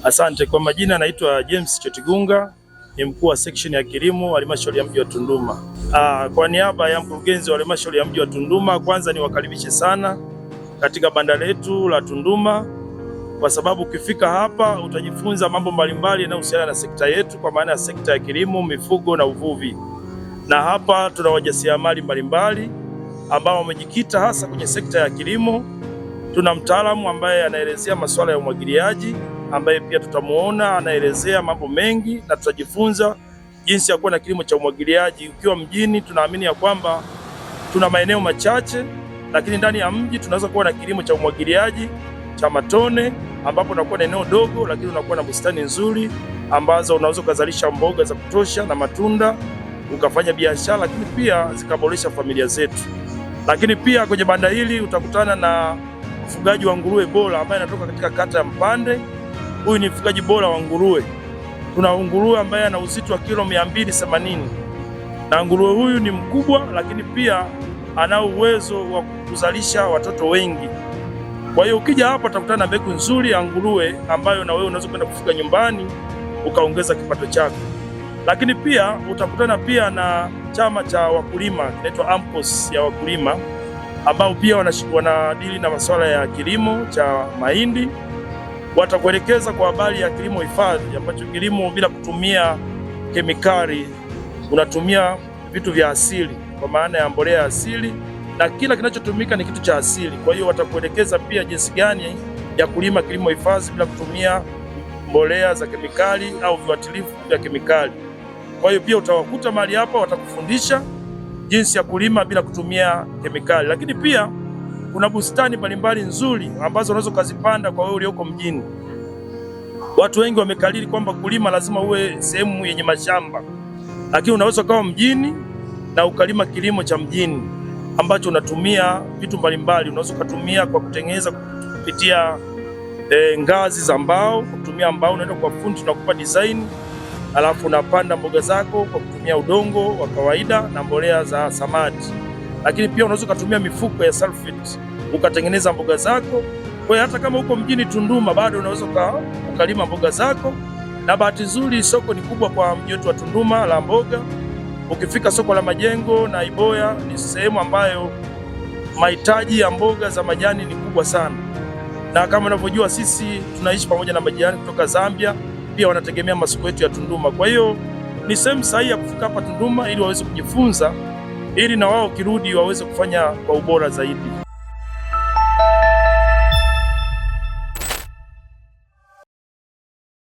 Asante. Kwa majina naitwa James Chetigunga, ni mkuu wa section ya kilimo halmashauri ya mji wa Tunduma. Kwa niaba ya mkurugenzi wa halmashauri ya mji wa Tunduma, kwanza niwakaribishe sana katika banda letu la Tunduma, kwa sababu ukifika hapa utajifunza mambo mbalimbali yanayohusiana na sekta yetu, kwa maana ya sekta ya kilimo, mifugo na uvuvi. Na hapa tuna wajasiriamali mbalimbali ambao wamejikita hasa kwenye sekta ya kilimo. Tuna mtaalamu ambaye anaelezea masuala ya umwagiliaji ambaye pia tutamuona anaelezea mambo mengi na tutajifunza jinsi ya kuwa na kilimo cha umwagiliaji. Ukiwa mjini, tunaamini ya kwamba tuna maeneo machache, lakini ndani ya mji tunaweza kuwa na kilimo cha umwagiliaji cha matone, ambapo unakuwa na eneo dogo, lakini unakuwa na bustani nzuri ambazo unaweza ukazalisha mboga za kutosha na matunda, ukafanya biashara, lakini pia zikaboresha familia zetu. Lakini pia kwenye banda hili utakutana na mfugaji wa nguruwe bora ambaye anatoka katika kata ya Mpande. Huyu ni mfugaji bora wa nguruwe. Tuna nguruwe ambaye ana uzito wa kilo 280 na nguruwe huyu ni mkubwa, lakini pia ana uwezo wa kuzalisha watoto wengi. Kwa hiyo ukija hapa utakutana na mbegu nzuri ya nguruwe ambayo na wewe unaweza kwenda kufuga nyumbani ukaongeza kipato chako. Lakini pia utakutana pia na chama cha wakulima kinaitwa AMCOS ya wakulima ambao pia wanadili na masuala ya kilimo cha mahindi. Watakuelekeza kwa habari ya kilimo hifadhi, ambacho kilimo bila kutumia kemikali, unatumia vitu vya asili, kwa maana ya mbolea ya asili, na kila kinachotumika ni kitu cha asili. Kwa hiyo watakuelekeza pia jinsi gani ya kulima kilimo hifadhi bila kutumia mbolea za kemikali au viuatilifu vya kemikali. Kwa hiyo pia utawakuta mahali hapa, watakufundisha jinsi ya kulima bila kutumia kemikali. Lakini pia kuna bustani mbalimbali nzuri ambazo unaweza ukazipanda kwa wewe ulioko mjini. Watu wengi wamekariri kwamba kulima lazima uwe sehemu yenye mashamba, lakini unaweza ukawa mjini na ukalima kilimo cha mjini ambacho unatumia vitu mbalimbali. Unaweza ukatumia kwa kutengeneza kupitia ngazi za mbao, kutumia mbao, unaenda kwa fundi, tunakupa design, alafu unapanda mboga zako kwa kutumia udongo wa kawaida na mbolea za samadi. Lakini pia unaweza ukatumia mifuko ya sulfate ukatengeneza mboga zako. Kwa hiyo hata kama uko mjini Tunduma bado unaweza ukalima mboga zako, na bahati nzuri soko ni kubwa kwa mji wetu wa Tunduma la mboga. Ukifika soko la Majengo na Iboya ni sehemu ambayo mahitaji ya mboga za majani ni kubwa sana, na kama unavyojua sisi tunaishi pamoja na majirani kutoka Zambia, pia wanategemea masoko yetu ya Tunduma. Kwa hiyo ni sehemu sahihi ya kufika hapa Tunduma ili waweze kujifunza, ili na wao kirudi waweze kufanya kwa ubora zaidi.